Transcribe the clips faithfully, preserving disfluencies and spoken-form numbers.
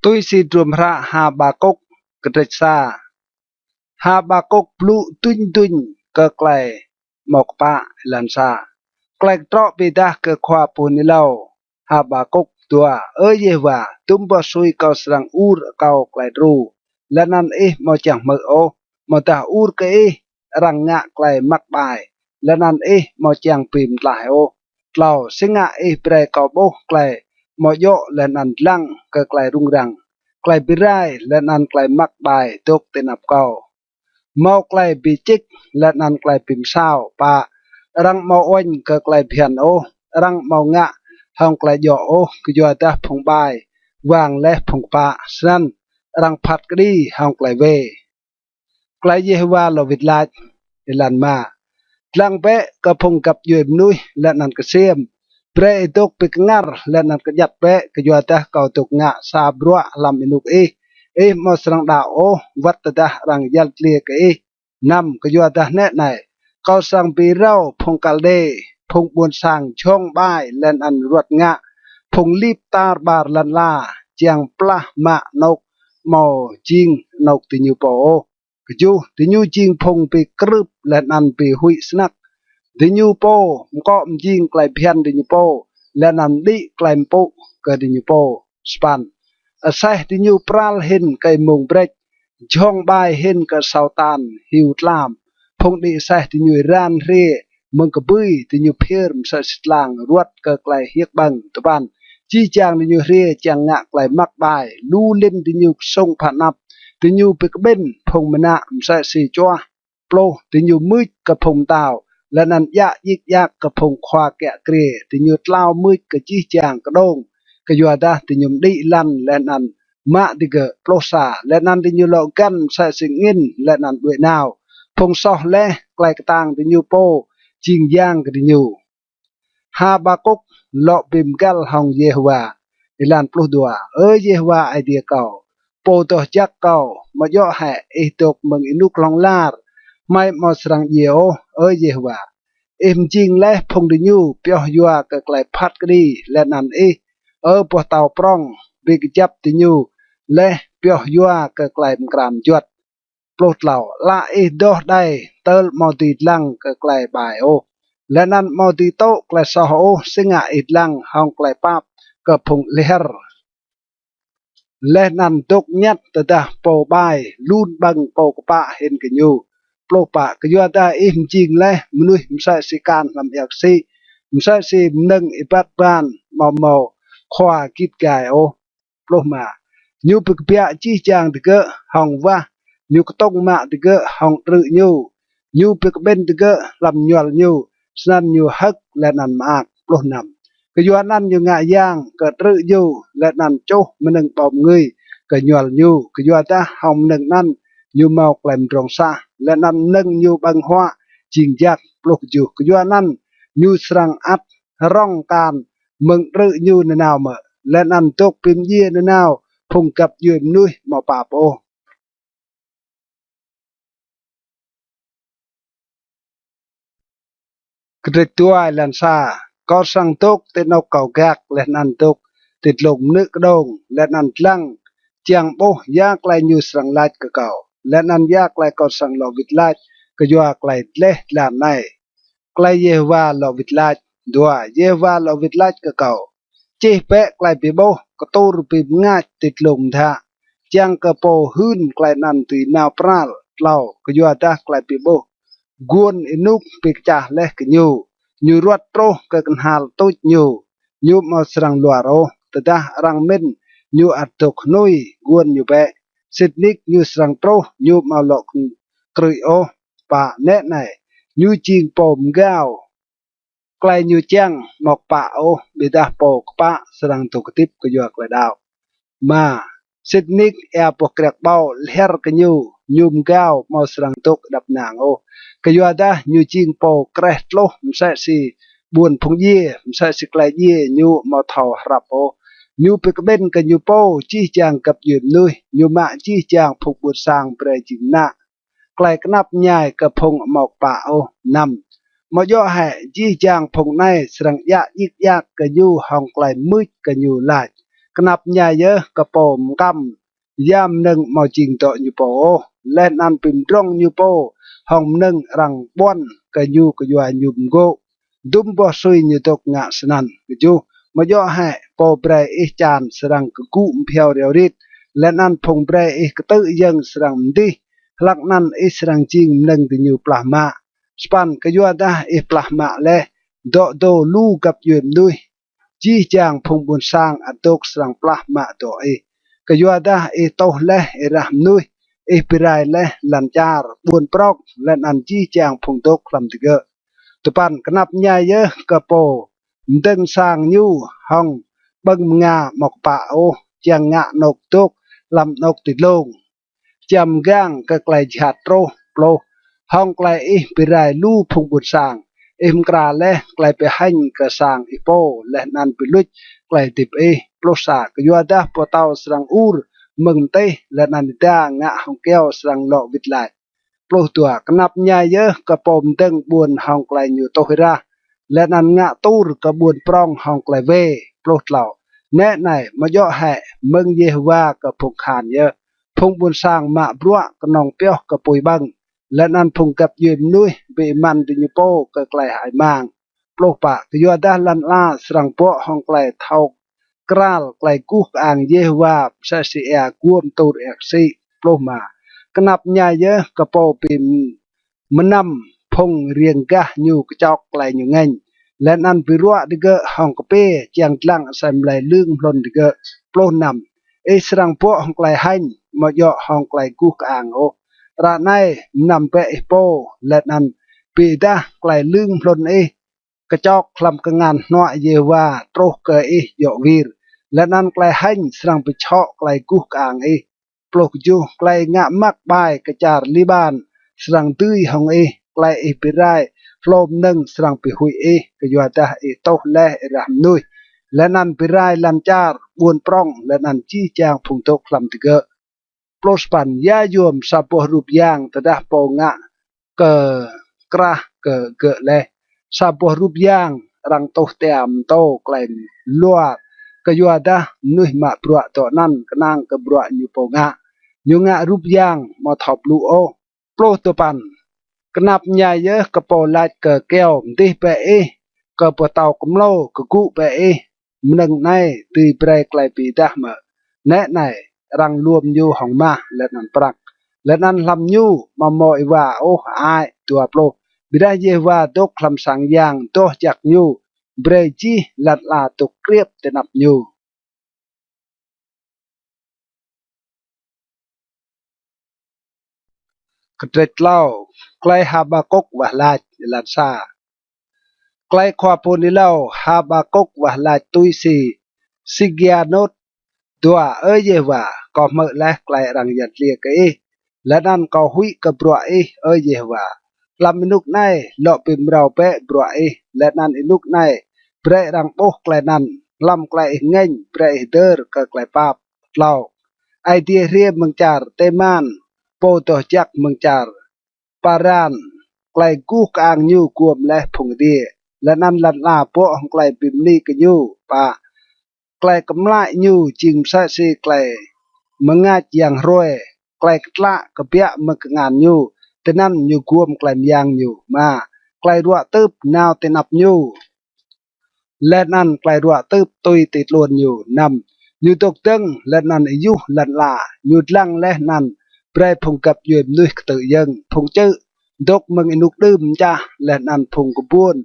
Tui si hdruôm hră Haƀakuk, kdrêč sa. Haƀakuk blŭ duñ duñ kơ klei mâo kpă. Êlan sa. Klei ktrŏ bi êdah kơ khua pô hưn êlâo. Haƀakuk. Dua. Ơ Yêhôwa, dŭm boh sui kâo srăng ur akâo klei đru, leh anăn ih amâo čiăng hmư̆ ôh, amâodah ur kơ ih arăng ngă klei măk ƀai, leh anăn ih amâo čiăng bi mtlaih ôh. Tlâo. Si ngă ih brei kâo ƀuh klei amâo djŏ leh anăn dlăng kơ klei rŭng răng, klei bi rai leh anăn klei măk ƀai dôk ti anăp kâo? Mâo klei bi čĭk leh anăn klei bi msao. Pă. Arăng amâo uêñ kơ klei bhiăn ôh, arăng amâo ngă hŏng klei djŏ ôh, kyuadah phung ƀai wang leh phung kpă, snăn arăng phat kđi hŏng klei wê. Klei Yêhôwa lŏ wĭt lač. Êlan êma. Dlăng bĕ kơ phung găp djuê mnuih leh anăn ksiêm, brei ih dôk bi kngăr leh anăn kjăt bĕ, kyuadah kâo dôk ngă sa bruă hlăm ênuk ih, ih amâo srăng đăo ôh, wăt tơdah arăng yăl dliê kơ ih. Năm. Kyuadah nĕ anei, kâo srăng bi êrâo phung Kaldê, phung ƀuôn sang jhŏng ƀai leh anăn ruăt ngă, phung lip tar ƀar lăn ala, čiăng plah mă anôk amâo jing anôk diñu pô ôh. Kjuh. Diñu jing phung bi krưp leh anăn bi huĭ snăk, diñu pô mkŏ mjing klei bhiăn diñu pô, leh anăn mđĭ klei mpŭ kơ diñu pô. Sa păn. Aseh diñu pral hĭn kơ êmông brêč, jhŏng ƀai hĭn kơ asâo tan hiu tlam. Phung đĭ aseh diñu êran hriê mơ̆ng kbưi, diñu phiơr msĕ si tlang ruăt kơ klei hiêk ƀơ̆ng. Dua păn. Jih jang diñu hriê čiăng ngă klei măk ƀai, lu lĭn diñu ksŭng phă anăp, diñu bi kƀĭn phung mnă msĕ si čuah. Pluh. Diñu mưč kơ phung mtao, leh anăn djă djik djak kơ phung khua kiă kriê, diñu tlao mưč kơ jih jang kđông, kyuadah diñu mđĭ lăn leh anăn mă digơ̆. Pluh sa. Leh anăn diñu lŏ găn msĕ si angĭn leh anăn đuĕ nao, phung soh leh klei ktang diñu pô jing yang kơ diñu. Haƀakuk lŏ bi mgăl hŏng Yêhôwa. Êlan pluh dua. Ơ Yêhôwa Aê Diê kâo, pô doh jăk kâo, amâo djŏ hĕ ih dôk mơ̆ng ênuk hlŏng lar, hmei amâo srăng djiê ôh, ơ Yêhôwa? Ih mjing leh phung diñu pioh yua kơ klei phat kđi, leh anăn ih, ơ boh tâo prŏng, bi kjăp diñu leh pioh yua kơ klei mkra mjuăt. Pluh tlâo. Ală ih doh đei tơl amâo dưi dlăng kơ klei ƀai ôh, leh anăn amâo dưi tŭ klei soh ôh, si ngă ih dlăng hŏng klei pap kơ phung lhiăr, leh anăn dôk ñăt tơdah pô ƀai lun ƀơ̆ng pô kpă hĭn kơ ñu? Pluh pă. Kyuadah ih mjing leh mnuih msĕ si kan hlăm êa ksĭ, msĕ si mnơ̆ng êbat ban amâo mâo khua gĭt gai ôh. Pluh êma. Ñu bi kbiă jih jang digơ̆ hŏng wah, ñu ktŭng mă digơ̆ hŏng đrư̆ ñu, ñu bi kƀĭn digơ̆ hlăm ñuăl ñu, snăn ñu hơ̆k leh anăn mơak. Pluh năm. Kyuanăn ñu ngă yang kơ đrư̆ ñu, leh anăn čuh mnơ̆ng ƀâo mngưi kơ ñuăl ñu, kyuadah hŏng mnơ̆ng anăn ñu mâo klei mdrŏng sah, leh anăn mnơ̆ng ñu ƀơ̆ng huă jing jăk. Pluh kjuh. Kyuanăn ñu srăng ăt hrŏng kan mơ̆ng đrư̆ ñu nanao mơ̆, leh anăn dôk bi mdjiê nanao phung găp djuê mnuih amâo pap ôh? Kdrêč dua. Êlan sa. Kâo srăng dôk ti anôk kâo gak, leh anăn dôk ti dlông mnư̆ kđông, leh anăn dlăng, čiăng ƀuh ya klei ñu srăng lač kơ kâo, leh anăn ya klei kâo srăng lŏ wĭt lač kyua klei dleh dlan anei. Klei Yêhôwa lŏ wĭt lač. Dua. Yêhôwa lŏ wĭt lač kơ kâo: Čih bĕ klei bi ƀuh, ktur bi mngač ti dlông mdhă, čiăng kơ pô hưn klei anăn dưi nao pral. Tlâo. Kyuadah klei bi ƀuh guôn ênuk bi kčah leh kơ ñu, ñu ruăt truh kơ knhal tuč ñu, ñu amâo srăng luar ôh. Tơdah arăng mĭn ñu ăt dôk hnui guôn ñu bĕ, sĭt nik ñu srăng truh, ñu amâo lŏ krư̆i ôh. Pă. Nĕ anei, ñu jing pô mgao, klei ñu čiăng amâo kpă ôh, ƀiădah pô kpă srăng dôk hdĭp kyua klei đăo. Êma. Sĭt nik êa boh kriăk ƀâo lhiăr kơ ñu, ñu mgao amâo srăng dôk êđăp ênang ôh, kyuadah ñu jing pô kreh tluh msĕ si ƀuôn phung djiê, msĕ si klei djiê ñu amâo thâo hrăp ôh. Ñu bi kƀĭn kơ ñu pô jih jang găp djuê mnuih, ñu mă jih jang phung ƀuôn sang brei jing mnă, klei knap mñai kơ phung amâo kpă ôh. Năm. Amâo djŏ hĕ jih jang phung anei srăng djă djik djak kơ ñu hŏng klei mưč kơ ñu lač, Knap mñai yơh kơ pô mkăm ya mnơ̆ng amâo jing dŏ ñu pô ôh, leh anăn bi mdrŏng ñu pô hŏng mnơ̆ng arăng ƀuăn kơ ñu kyua ñu mgô̆. Dŭm boh sui ñu dôk ngă snăn. Kjuh. Amâo djŏ hĕ pô brei ih čan srăng kgŭ mbhiâo riâo rit, leh anăn phung brei ih ktư̆ yơ̆ng srăng mdih, hlăk anăn ih srăng jing mnơ̆ng diñu plah mă? Sa păn. Kyuadah ih plah mă leh dŏ dô lu găp djuê mnuih, jih jang phung ƀuôn sang ăt dôk srăng plah mă dŏ ih. Kyuadah ih tuh leh êrah mnuih, ih bi rai leh lăn čar, ƀuôn prŏng, leh anăn jih jang phung dôk hlăm digơ̆. Dua păn. Knap mñai yơh kơ pô mdơ̆ng sang ñu hŏng ƀơ̆ng mnga amâo kpă ôh, čiăng ngă anôk dôk hlăm anôk ti dlông, čiăng mgang kơ klei jhat truh. Pluh. Hŏng klei ih bi rai lu phung ƀuôn sang, ih mkra leh klei bi hêñ kơ sang ih pô, leh anăn bi luč klei hdĭp ih. Pluh sa. Kyuadah boh tâo srăng ur mơ̆ng mtih, leh anăn êda ngă hŏng kyâo srăng lŏ wĭt lač. Pluh dua. Knap mñai yơh kơ pô mdơ̆ng ƀuôn hŏng klei ñu tuh êrah, leh anăn ngă tur kơ ƀuôn prŏng hŏng klei wê. Pluh tlâo. Nĕ anei, amâo djŏ hĕ mơ̆ng Yêhôwa kơ phung kahan yơh, phung ƀuôn sang mă bruă knŏng pioh kơ pui ƀơ̆ng, leh anăn phung găp djuê mnuih bi êmăn diñu pô kơ klei hơăi mang? Pluh pă. Kyuadah lăn ala srăng bŏ hŏng klei thâo kral klei guh kơang Yêhôwa msĕ si êa guôm tur êa ksĭ. Pluh êma. Knap mñai yơh kơ pô bi mnăm phung riêng gah ñu kčok klei ñu ngêñ, leh anăn bi ruă digơ̆ hŏng kpiê čiăng dlăng asei mlei lưng mlŭn digơ̆. Pluh năm. Ih srăng bŏ hŏng klei hêñ, amâo djŏ hŏng klei guh kơang ôh. Ară anei mnăm bĕ ih pô, leh anăn bi êdah klei lưng mlŭn ih kčok hlăm kngan hnuă Yêhôwa truh kơ ih djŏ wir, leh anăn klei hêñ srăng bi čhŏ klei guh kơang ih. Pluh kjuh. Klei ngă măk ƀai kơ čar Liƀan srăng dưi hŏng ih, klei ih bi rai hlô mnơ̆ng srăng bi huĭ ih, kyuadah ih tuh leh êrah mnuih, leh anăn bi rai lăn čar, ƀuôn prŏng, leh anăn jih jang phung dôk hlăm digơ̆. Pluh sa păn. Ya yuôm sa boh rup yang tơdah pô ngă kơ krah kơ gơ̆ leh? Sa boh rup yang arăng tuh tia mtô klei luar, kyuadah mnuih mă bruă dŏ anăn knang kơ bruă ñu pô ngă. Ñu ngă rup yang amâo thâo blŭ ôh. Pluh dua păn. Knap mñai yơh kơ pô lač kơ kyâo, mdih bĕ ih, kơ boh tâo kmlô, kgŭ bĕ ih, mnơ̆ng anei dưi brei klei bi êdah mơ̆? Nĕ anei, arăng luôm ñu hŏng mah leh anăn prăk, leh anăn hlăm ñu amâo mâo êwa ôh hơăi. Dua pluh. Ƀiădah Yêhôwa dôk hlăm sang yang doh jăk ñu, brei jih lăn ala dôk kriêp ti anăp ñu. Kdrêč tlâo. Klei Habakuk wah lač. Êlan sa. Klei khua pô hưn êlâo Habakuk wah lač tui si Sigianôt. Dua. Ơ Yêhôwa, kâo hmư̆ leh klei arăng yăl dliê kơ ih, leh anăn kâo huĭ kơ bruă ih, Ơ Yêhôwa. Hlăm ênuk anei lŏ bi mrâo bĕ bruă ih, leh anăn ênuk anei brei arăng ƀuh klei anăn. Hlăm klei ih ngêñ brei ih hdơr kơ klei pap. Tlâo. Aê Diê hriê mơ̆ng čar Têman, pô doh jăk mơ̆ng čar Paran, klei guh kơang ñu guôm leh phung adiê, leh anăn lăn ala bŏ hŏng klei bi mni kơ ñu. Pă. Klei kmlă ñu jing msĕ si klei mngač yang hruê, klei ktlă kbiă mơ̆ng kngan ñu, tinăn ñu guôm klei myang ñu. Êma. Klei ruă tưp nao ti anăp ñu, leh anăn klei ruă tưp tui ti tluôn ñu. Năm. Ñu dôk dơ̆ng leh anăn êyuh lăn ala, ñu dlăng leh anăn brei phung găp djuê mnuih ktư̆ yơ̆ng. Phung čư̆ dôk mơ̆ng ênuk đưm mčah, leh anăn phung kbuôn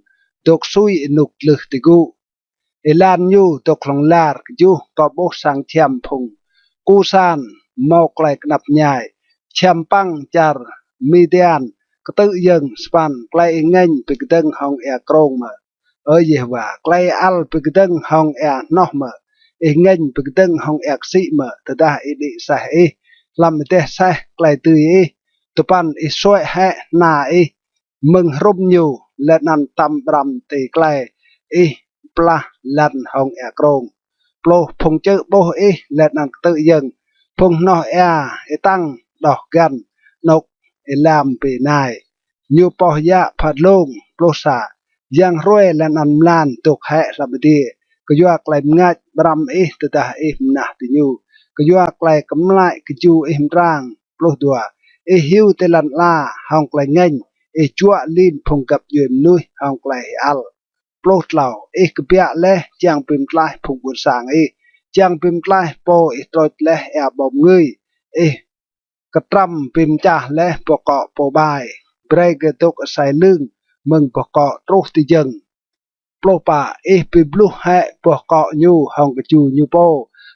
dôk sui ênuk dlưh ti gŭ. Êlan ñu dôk hlŏng lar. Kjuh. Kâo ƀuh sang čhiăm phung Kusan mâo klei knap mñai, čhiăm păng čar Midian ktư̆ yơ̆ng. Sa păn. Klei ih ngêñ bi kdơ̆ng hŏng êa krông mơ̆, Ơ Yêhôwa? Klei ih ăl bi kdơ̆ng hŏng êa hnoh mơ̆? Ih ngêñ bi kdơ̆ng hŏng êa ksĭ mơ̆, tơdah ih đĭ aseh ih hlăm êdeh aseh klei dưi ih? Dua păn. Ih suê̆ hĕ hna ih mơ̆ng hrŭm ñu, leh anăn tăm ƀrăm ti klei ih plah lăn hŏng êa krông? Pluh. Phung čư̆ ƀuh ih leh anăn ktư̆ yơ̆ng, phung hnoh êa êtăng đoh găn anôk êlam bi ênai, ñu poh yă phat lông. Pluh sa. Yang hruê leh anăn mlan dôk hĕ hlăm adiê, kyua klei mngač ƀrăm ih tơdah ih mnah diñu, kyua klei kmlăi kju ih mtrang. Pluh dua. Ih hiu ti lăn ala hŏng klei ngêñ, ih juă lin phung găp djuê mnuih hŏng klei êăl. Pluh tlâo. Ih kbiă leh čiăng bi mtlaih phung ƀuôn sang ih, čiăng bi mtlaih pô ih trôč leh êa ƀâo mngưi. Ih ktrăm bi mčah leh boh kŏ pô ƀai, brei gơ̆ dôk asei lưng mơ̆ng boh kŏ truh ti jơ̆ng. Pluh pă. Ih bi bluh hĕ boh kŏ ñu hŏng kju ñu pô,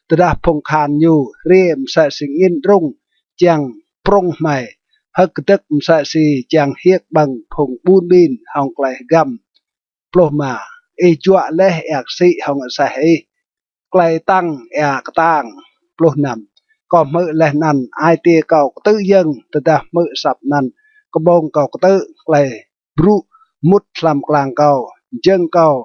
tơdah phung kahan ñu hriê msĕ si angĭn đrŭng čiăng prŭng hmei, hơ̆k kdơ̆k msĕ si čiăng hiêk ƀơ̆ng phung ƀun ƀin hŏng klei hgăm. Pluh êma. Ih juă leh êa ksĭ hŏng aseh ih, klei tăng êa ktang. Pluh năm. Kâo hmư̆ leh anăn ai tiê kâo ktư̆ yơ̆ng, tơdah hmư̆ asăp anăn kƀông kâo ktư̆, klei brŭ mŭt hlăm klang kâo, jơ̆ng kâo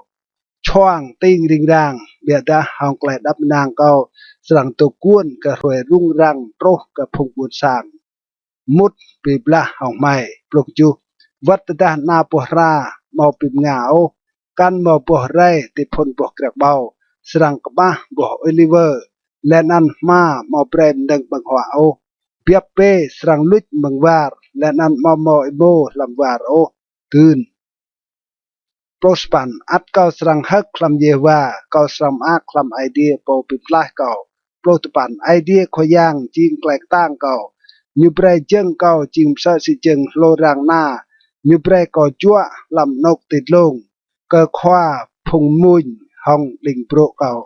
čhuang tĭng ring rang, ƀiădah hŏng klei êđăp ênang kâo srăng dôk guôn kơ hruê rŭng răng truh kơ phung ƀuôn sang mŭt bi blah hŏng hmei. Pluh kjuh. Wăt tơdah ana boh hra amâo bi mnga ôh, kăn mâo boh rei ti phŭn boh kriăk ƀâo, srăng kƀah boh ôliwơ, leh anăn hma amâo brei mnơ̆ng ƀơ̆ng huă ôh. Biăp bê srăng luč mơ̆ng war, leh anăn amâo mâo êmô hlăm war ôh. Dưn. Pluh sa păn. Ăt kâo srăng hơ̆k hlăm Yêhôwa, kâo srăng mơak hlăm Aê Diê Pô Bi Mtlaih kâo. Pluh dua păn. Aê Diê Khua Yang jing klei ktang kâo, ñu brei jơ̆ng kâo jing msĕ si jơ̆ng hlô rang ana, ñu brei kâo juă hlăm anôk ti dlông, kơ khua phung mmuñ hŏng đĭng brô̆ kâo.